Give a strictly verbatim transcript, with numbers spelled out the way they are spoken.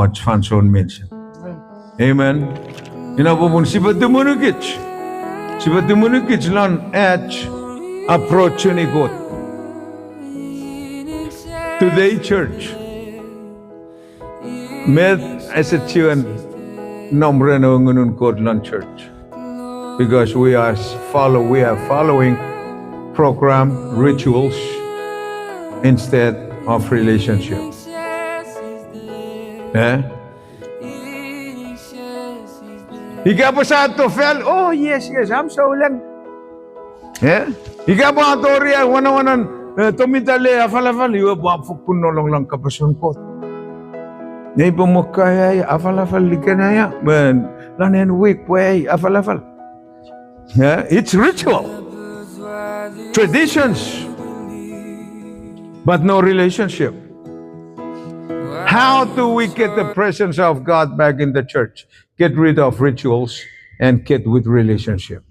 ach fansoun meinisin. Amen. Ina popun sipwe tumunukich. Sipwe tumunukich lon ach approach-ini Kot. Today church, met ese chiwen nom ren ewe Ngunun Kot lon church? Because we are follow, we are following program, rituals instead of relationship. Eh? Ika pwe sa to fel, oh yes, yes, I'm so lang. Eh? Ika pwe a tori ai wanawanan, eh, tomita le afalafal, iwe pwe a fokkun no lon lon kapasen Kot. Nei pwe mo kai ai afalafal ikenai a, me lon ei wik pwe ai afalafal. Yeah, it's ritual, traditions, but no relationship. How do we get the presence of God back in the church? Get rid of rituals and get with relationship.